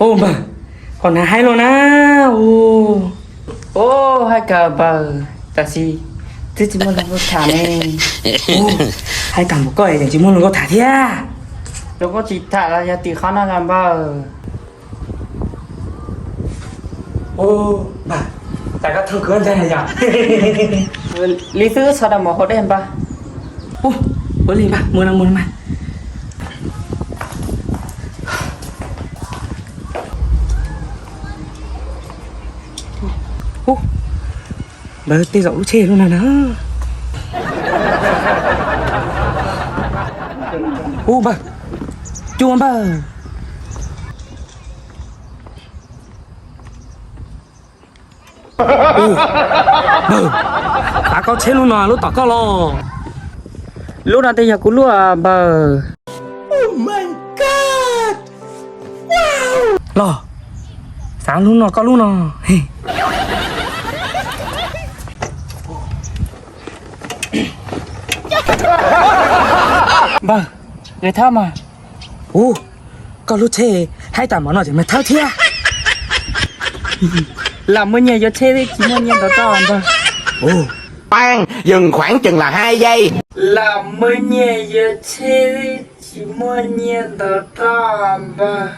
Ua npawg, koj hnav haib luaj na. Ua, ua haib kawg npawg, tab sis twb tsis muaj neeg tham ne. Ua, haib tag npaum koj es tsis muaj neeg tham thiab. Rau koj tsis tham los yog tim qhov no los npawg. Ua, npawg, cas koj thooj kuv ntag yog. Li xwb, txhob rau mus hauv dej npawg. Ua, ua li npawg, mus no mus no mas. Ub, npawg, tej zaum lub tsheb lub no na. Ub npawg, cua npawg. Ub npawg, xav koj tsheb lub no lub tom koj los? Lub no tej yog kuv lub npawg. Los, xav lub no koj lub no. Npawg, qias thawb mas. Ub, koj lub tsheb haib tas npaum no ces mas thawb thiab. Lam muaj nyiaj yuav tsheb tsis muaj nyiaj ntau roj npawg. Lam muaj nyiaj yuav tsheb tsis muaj nyiaj ntau roj npawg.